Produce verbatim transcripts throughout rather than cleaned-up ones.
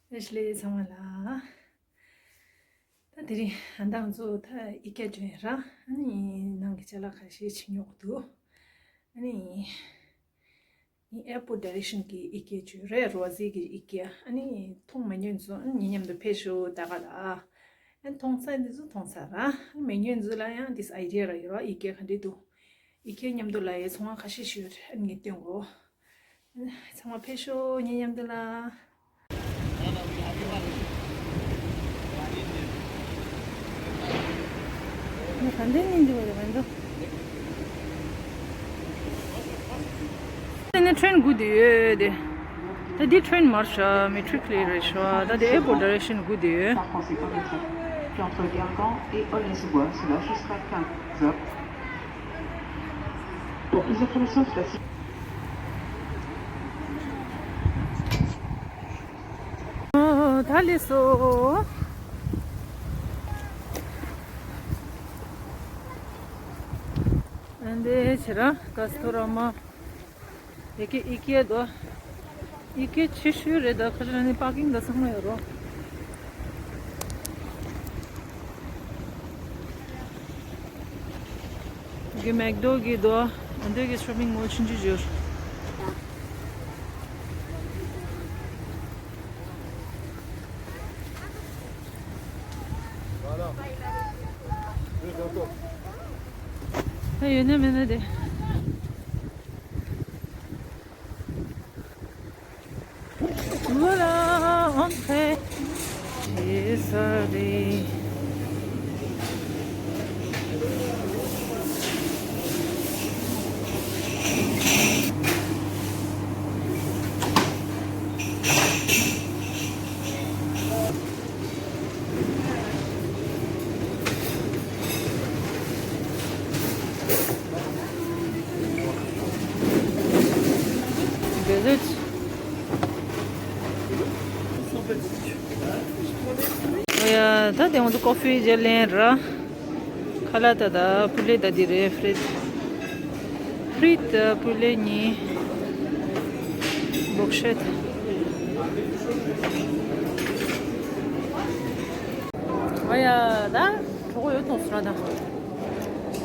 བཀྲ་ཤིས་བདེ་ལེགས་ཚང་མ་ལ། ད་དེ་རིང་ཨ་མདང་ཚོ་ད་ཨི་ཀེ་འགྲོ་ཡིན་ར། ཨ་ནི་ནང་གི་ཅ་ལག་ཁ་ཤས་ཕྱིན་ཉོག་གི་འདུག་ཨ་ནི་ཨེར་པོར་ཊི་ཌི་རེག་ཤན་གི་ཨི་ཀེ་བྱོས་རེད། རོ་ཟི་གི་ཨི་ཀེ། ཨ་ནི་མཐོང་མེད་མཁན་ཚོ་ཨ་ནི་ངེད་མཉམ་དུ་ཕེབས་ཤོག་ད་ག་ལ། ཨ་ནི་མཐོང་ཚར་འདི་ཚོ་མཐོང་ཚར་ར། ཨ་ནི་མེད་མཁན་ཚོ་ལ་ཡང་འདི་ཨའི་ཌི་ཡ་ར་ཡོད་ར། ཨི་ཀེ་ག་འདྲས་འདུག་ཨི་ཀེ་མཉམ་དུ་ལ་ཡའི་ཚོང་ཁང་ཁ་ཤས་ཤིག་ཡོད་རེད། ཨ་ནི་ངས་སྟོན་གོ། ཚང་མ་ཕེབས་ཤོག་ངེད་མཉམ་དུ་ལ། ངས་ག་འདྲའི་ཉིན་འདི་བ་རེད་མ་འདུག་དེ་ནས་ཊེན་དགུ་དེ་ཡོད་དེ། ད་འདི་ཊེན་མར་ཤ་མི་ཊི་རི་ཁི་ལི་རེད་ཤ། ད་དེ་ཨེར་པོར་ཊི་ཌི་རེག་ཤན་དགུ་དེ་ཡོད། Par conséquent, le train qui entre Guingamp et Aulnay-sous-Bois sera jusqu'à quinze heures. Pour plus d'informations sur la ཨོ། ད་ལས་སོ། ཨ་འདི་ཕྱི་ར་ཀ་སི་ཐོ་ར་མ། ཡ་ཀེ་ཨི་ཀེ་དོ། ཨི་ཀེ་ཆེ་ཤོས་རེད། ད་ཁ་ཤས་ནི་པར་ཀིང་ད་ཚང་མ་ཡོད་རོ། གི་མེག་དོ་གི་དོ། ཨ་འདི་གི་ཤོ་པིང་མོལ་ཆུང་ཆུང་ཡོད། ད་ཡོད་ན་མེད་ན་དེ། Voilà, entrée. J'ai ça des Dessert. ཨོ་ཡ། ད་དེ་འོང་དུ་ཀོ་ཕི་ཇེ་ལེན་ར། ཁ་ལག་ད་ད་པུ་ལེ་ད་འདི་རེད། ཕྲིད། ཕྲིད་པུ་ལེ་གཉིས། སྦོག་ཤད། ཨོ་ཡ། ད་གྲོགས་ཡོད་དོ་སོང་ད།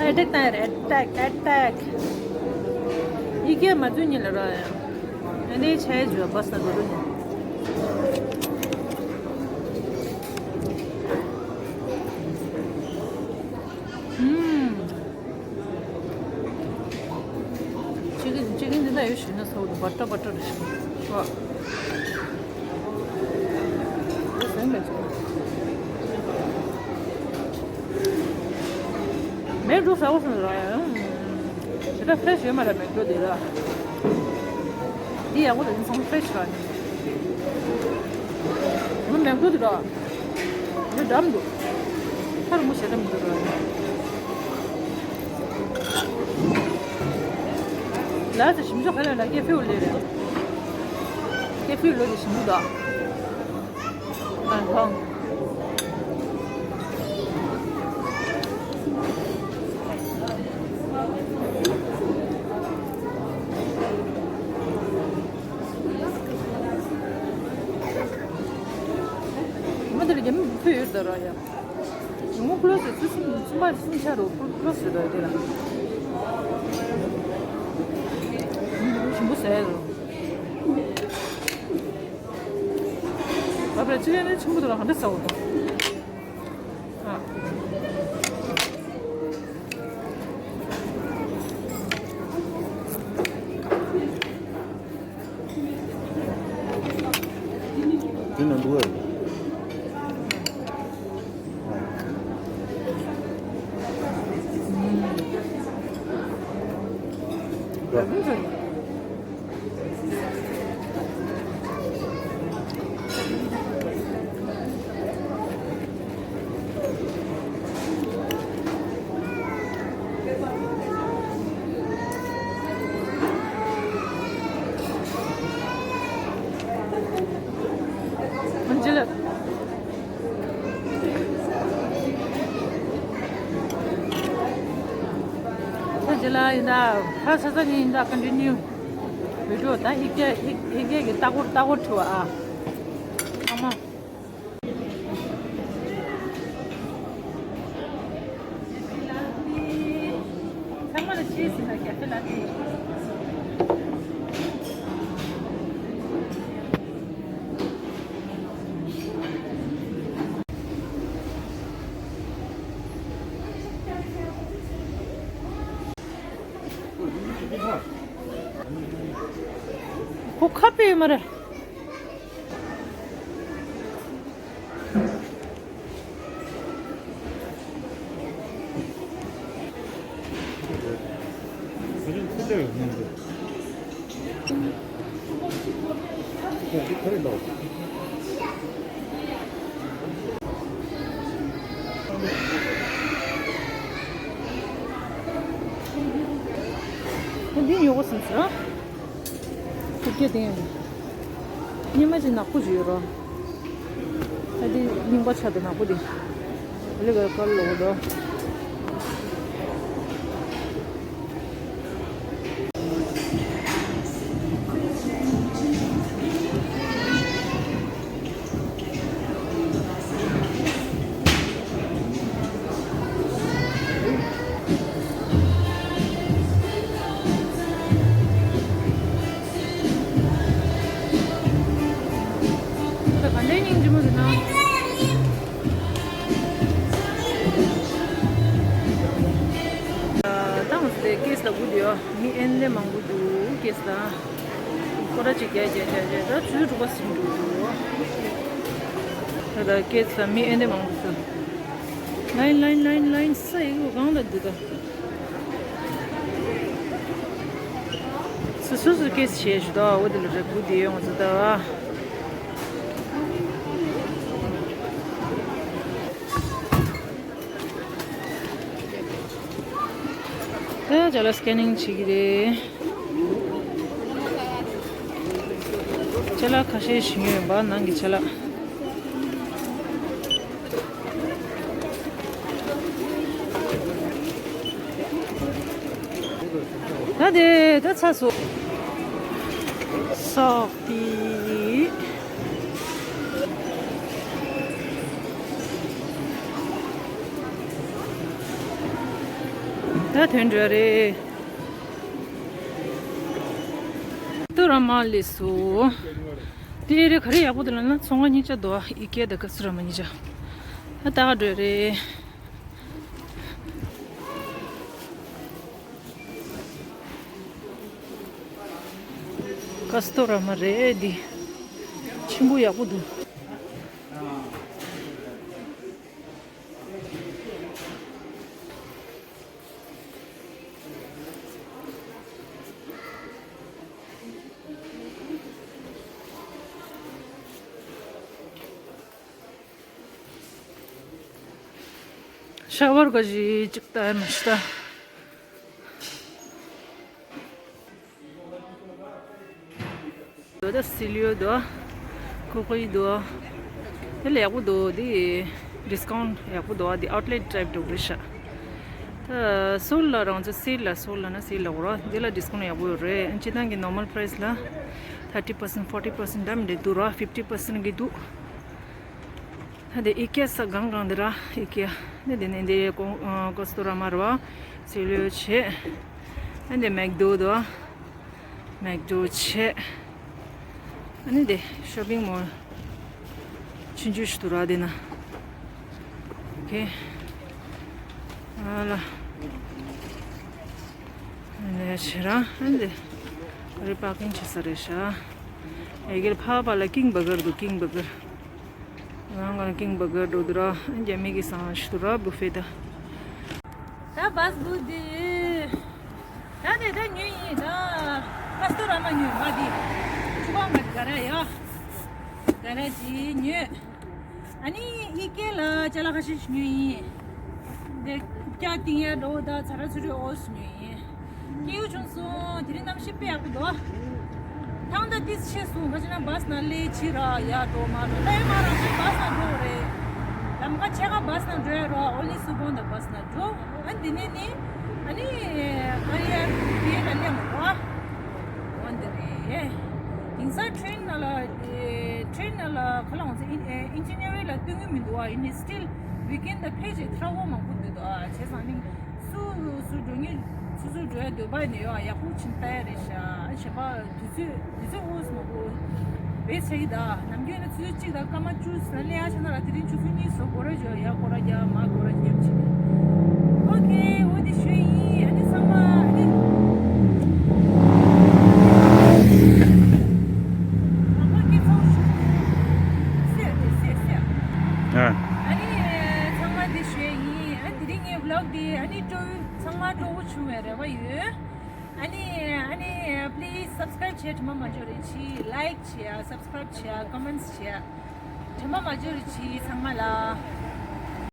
ཨེ་ཊེག་བཏང་ཡ་རེད། ཨེ་ཊེག་ཨེ་ཊེག་ཡི་གེ་མ་བཙུན་ཉིད་ལ་ར་ཡ། ཨེ་ནས་ཆའི་ཇུ་བ་ས་དུ་རུ་ནི། ཨུམ། ཅི་གིན་ཅི་གིན་འདི་ན་ཡོད་ཞུ་ན་ས་འུ་དུ་བ་ཏྲ་བ་ཏྲ་རེ་ཞུ་བ། མེ་འབྲུ་ཟ་བ་སོང་ར་ཡང་། དེ་ད་ཕྲེ་ཤི་ཡོད་མ་རེད། མེ་འབྲུ་དེ་ལ། དེ་ཡག་པོ་རེད། ཚང་ཕྲེ་ཤི་ར་ནི། མེ་འབྲུ་དེ་ར། མེ་འགྲམ་འདུག་ཁར་མོ་ཞེ་འགྲམ་འདུག་ར། ལ་ཚེ་ཞིམ་ཆོག་ག་ལ་ལ་ཀེ་ཕིའུ་ལེ་རེད། ཀེ་ཕིའུ་ལོ་དེ་ཞིམ་འདུག་ད། ཨ་ཧོང་། མི་འདིར་རྒྱ་མི་བུ་ཕུད་ཡོད་ད་ར་ཡ། ངོ་ཁུ་ལོ་སི་ཚུ་སུམ་ཚུ་མ་སུམ་ཆ་རོ་ཁུ་ལོ་སི་ར་དེ་ར། ཞིམ་པོ་ཟས་རོ། ཨ་པ་ཅི་ཡ་ནི་ཆུང་པོ་དུ་ལ་ག་འདྲ་ཟ་འོ་དང་། ཨ། དེ་ན་འདུག་ཨེ། ད་ཇི་ལ་ཡིན་ད། ཧ་ས་ས་ནི་ཡིན་ད། ཀོན་ཊི་ནིའུ་བི་ཌི་ཡོ། ད་ཨི་ཀེ་ཨི་ཀེ་གི་ལྟ་སྐོར་ལྟ་སྐོར་བྲི་བ་ཨ། ཚང་མ་ ཁ་དཔེ་ཡོད་མ་རེད། འདི་ཉོ་དགོས་བསམ་སོང་། ཐུགས་རྗེ་ལྡན། སྙེ་མ་ཅིག་ནག་པོ་ཅིག་ཡོད་རོ། ཨ་དེ་རྙིང་པ་ཆགས་འདུག་ནག་པོ་དེ། ལི་གར་དཀར་ལོག་འདུག་ད་ག་འདྲའི་སྙིང་རྗེ་མོ་རེད་ན། ད་ང་ཚོ་དེ་ཀེས་ལ་སྒུག་བསྡད་ཡོད། མི་ཨེ་འདྲ་མང་པོ་འདུག་ཀེས་ལ། སྐོར་ར་གཅིག་རྒྱག་རྒྱག་རྒྱག་རྒྱག་ད་ཆུ་ཚོད་དྲུག་པ་ཟིན་འགྲོ་འདུག་ད་ད་ཀེས་ལ་མི་ཨེ་འདྲ་མང་པོ་འདུག་ལའིན་ལའིན་ལའིན་ལའིན་ས་ཡི་གོ་གང་ལ་འདུག་ད། སོ་སོ་སོ་ཀེས་བྱས་ཞུ་ད་འོ་དེ་ལ་རེ་སྒུག་བསྡད་ཡོད་ང་ཚོ་ད། ད་ཅ་ལག་སི་ཀེ་ནིང་བྱེད་ཀྱི་རེད། ཅ་ལག་ཁ་ཤས་ཤིག་ཉོས་ཡོད་པ་ནང་གི་ཅ་ལག་ད་དེ་ད་ཚ་སོ། སོག་པི། ད་ཐོན་འགྲོ་རེད། ཏུ་ར་མ་ལི་སུ། དེ་རེད་ག་རེ་ཡག་པོ་འདུག་ལབ་ན་ཚོང་ཁང་གཉིས་ཆ་འདུག་ཨི་ཀེ་དང་ཀ་སུ་ར་མ་གཉིས་ཆ། ད་ལྟ་ག་འགྲོ་རེད། ཀ་སྟོ་ར་མ་རེད་འདི། ཆེན་པོ་ཡག་པོ་འདུག་ཤ་བར་ག་ཞིག་ཅིག་ལྟ་ཡ་མི་ཤི་ད། དོ་ད་སི་ལིའོ་དོ། ཀུ་ཀུའི་དོ། དེ་ལ་ཡག་པོ་དོ་དེ། ཌིས་ཀའུན་ཡག་པོ་དོ་དེ་ཨའུཊ་ལེཊ་ཊའིབ་འགྲོ་གི་ཤ། ད་སོལ་ལ་རང་ཚོ་སེལ་ལ་སོལ་ལ་ན་སེལ་ལ་འོ་ར་དེ་ལ་ཌིས་ཀའུན་ཡག་པོ་ཡོད་རེད། སྤྱིར་བཏང་གི་ནོར་མལ་པ་རའི་སི་ལ་ཐར་ཊི་པར་སེན་ཕོར་ཊི་པར་སེན་འདྲ་མི་འདྲ་འདུག་ར། ཕིབ་ཊི་པར་སེན་གི་འདུག་ད་དེ་ཨི་ཀེ་ས་གང་གང་དེ་ར་ཨི་ཀེ་ནི་དེ་ནི་དེ་ཀོ་ཀོ་སྟོ་ར་མ་ར་བ་སི་ལིའོ་བྱས། ཨ་ནི་མེག་དོ་དོ། མེག་དོ་བྱས། ཨ་ནི་དེ་ཤོ་པིང་མོལ་ཆུང་ཆུང་ཞིག་འདུག་ར་དེ་ན། ཨོ་ཁེ། ཨ་ལ། ཨ་ནི་བྱས་ར་ཨ་ནི་དེ་རི་པར་ཀིང་བྱེད་ས་རེད་ཤག་ཨེ་གེར་ཕ་བ་ལ་ཀིང་བར་གར་འདུག་ཀིང་བར་གར། ང་ང་ཀིང་བར་གར་འགྲོ་འདུག་ར། ཨ་རྒྱ་མི་གི་ཟ་ཁང་ཞིག་འདུག་ར་བུ་ཕེ་ད། ད་བཱས་སྒུག་དེ། ད་དེ་ད་ཉོས་ཡིན་ད། ཀ་སྟོ་ར་མ་ཉོས་མ་དེ། ཆུ་ཁང་མ་དེ་ག་ར་ཡ། ག་ར་དེ་ཉོས། ཨ་ནི་ཨི་ཀེ་ལ་ཅ་ལག་ཁ་ཤས་ཤིག་ཉོས་ཡིན། དེ་སྐྱ་ཏིང་ཡ་འགྲོ་ད་ཚ་ར་ཚུ་རེ་ཨོ་སུ་ཉོས་ཡིན། སྐྱིད་པོ་བྱུང་སོང་། དེ་རིང་གནམ་གཤིས་དཔེ་ཡག་པོ་འདུག་ཐང་ད་ཏིས་ཆེ་སོང་། ག་ཅི་ན་བཱས་ན་སླེབས་ཕྱིར་ར་ཡར་འགྲོ་མར་འགྲོ་ལྟ་ཡོད་མ་རང་ཚོའི་བཱས་ན་འགྲོ་རེད། ལམ་ཁ་ཕྱེད་ཀ་བཱས་ན་འགྲོ་ཡ་རོ། ཨོ་ལི་སུ་བོན་ད་བཱས་ན་འགྲོ། ཨ་འདི་ནས་ནི་ཨ་ནི་ཨ་རི་ཡ་བེ་ལ་སླེབས་མ་རོ། འོ་འདི་རེད། དེང་སང་ཊེ་རེན་ནང་ལ་ཊེ་རེན་ནང་ལ་ཁ་ལག་ང་ཚོ་ཨིན་ཨིན་ཇི་ནི་ཡ་རིང་ལ་སྟོན་གི་མི་འདུག་ཨ་ཡིན་ནི་སི་ཊིལ་ཝི་ཀེན་ད་ཕལ་ཆེར་ཐྲ་ཝལ་མང་པོ་འདུག་ཨ་བྱས་ཙང་ནི། སུ་སུ་འགྲོ་ཉེ་སུ་སུ་འགྲོ་ཡ་འདོད་པ་ནི་ཡོད་ཡག་པོ་ཕྱིན་ལྟ་ཡ་རེད་ཤག་གཞན་པ་དུས་ཚོད་དུས་ཚོད་འོས་མ་གོ་བེད་ཆ་གི་ད་ནམ་རྒྱུན་ནི་ཆུ་ཚོད་གཅིག་དང་སྐར་མ་བཅུ་ཟིན་ལེ་ཡ་ཆ་ན་ར་དེ་རིང་ཆུ་ཚོད་གཉིས་བཟོ་སྐོར་ར་བྱོས་ཡ་སྐོར་ར་རྒྱག་མ་སྐོར་ར་རྒྱབ་ཕྱིན། ཨོ་ཁེ་འོ་དེ་ཞུ་ཡིན། ཨ་ནི་ཚང་མ་ཨ་ནི། སྤྲོ་བོ་ཚང་མ་སྤྲོ་བོ་བྱུང་བའི་རེ་བ་ཡོད། ཨ་ནི་ཨ་ནི་please subscribe བྱེད་དྲན་པ་མ་བརྗོད་རེ་བྱེད། like བྱེད། subscribe བྱེད། comments བྱེད། དྲན་པ་མ་བརྗོད་རེ་བྱེད་ཚང་མ་ལ།